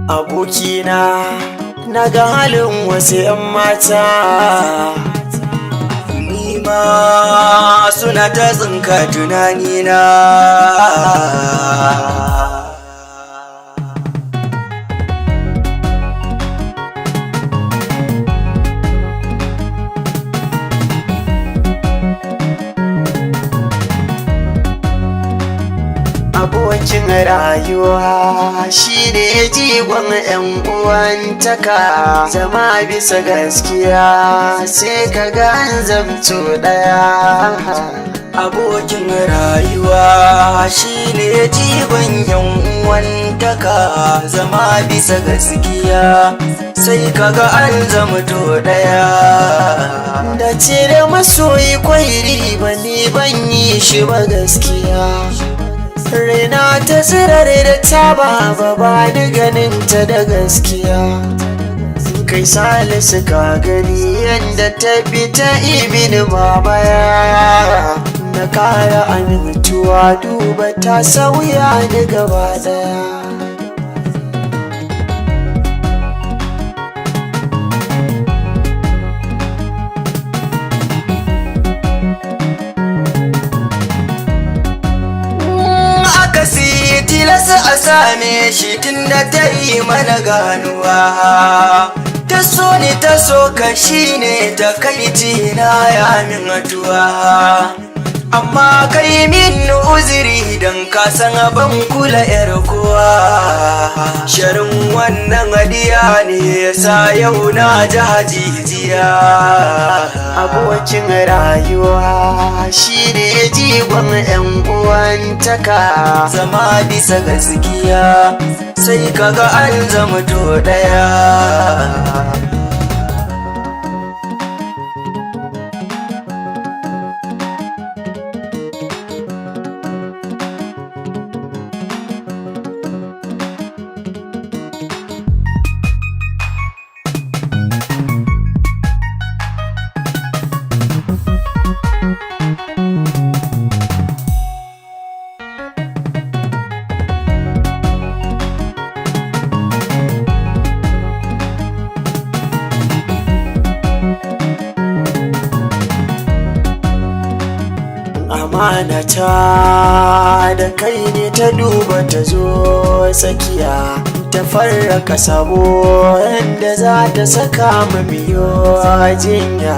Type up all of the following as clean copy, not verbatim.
Abokina, na ga halin wasu 'yan mata. Nima suna ta tsinka tunanina. Abokin rayuwa shi ne jigon 'yan uwantaka, zama bisa gaskiya sai ka ga an zamto ɗaya. Abokin rayuwa shine jigon yan uwantaka, zama bisa gaskiya sai kaga an zamto daya. Da cire masoyi kwairi ba, ni ban yi shi ba gaskiya. Raina ta tsirare da ta ba ba ni ganin ta da gaskiya. Kai Salisu, ka gani yadda ta bi ta ibin baya. Na kara amintuwa, duba ta sauya ni gaba daya. Akasi tilasa a same shi tunda ta yi mana ganuwa. Ta so ni, ta so ka, shi ne ta kai na ya min atuwa. Amma kai min uziri don ka san ban kula yar kowa. Sharin wannan hadiya ne yasa yau na ji hajijiya. Abokin rayuwa shi ne jigon 'yan uwantaka, zama bisa gaskiya sai kaga an zama to daya. Amanata da kai ne ta duba, ta zo tsakiya ta farraka sabo yadda za ta saka mu biyo jinya.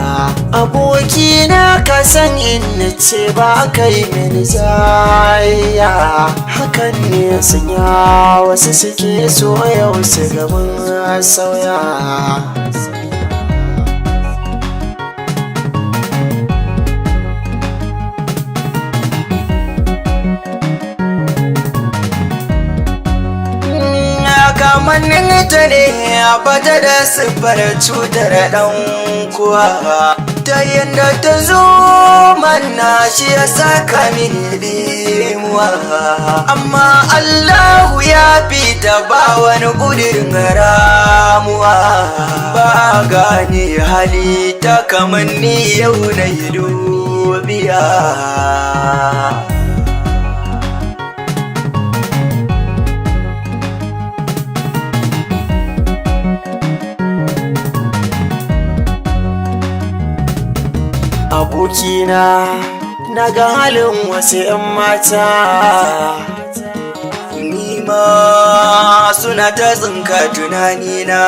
Abokina, ka san in ce ba kai mini jayya, hakan ne sanya wasu suke so yau su gaban sauya. Kamannin ta ne a bata da siffar cutar dan kuwa, ta yadda ta zo manna shi ya saka mini dimuwa. Amma Allahu ya fita, ba wani ƙudirin ramuwa. Ba gane hali ta kamanni, yau na yi dubiya. Abokina, na ga halin wasu 'yan mata. Nima suna ta tsinka tunanina.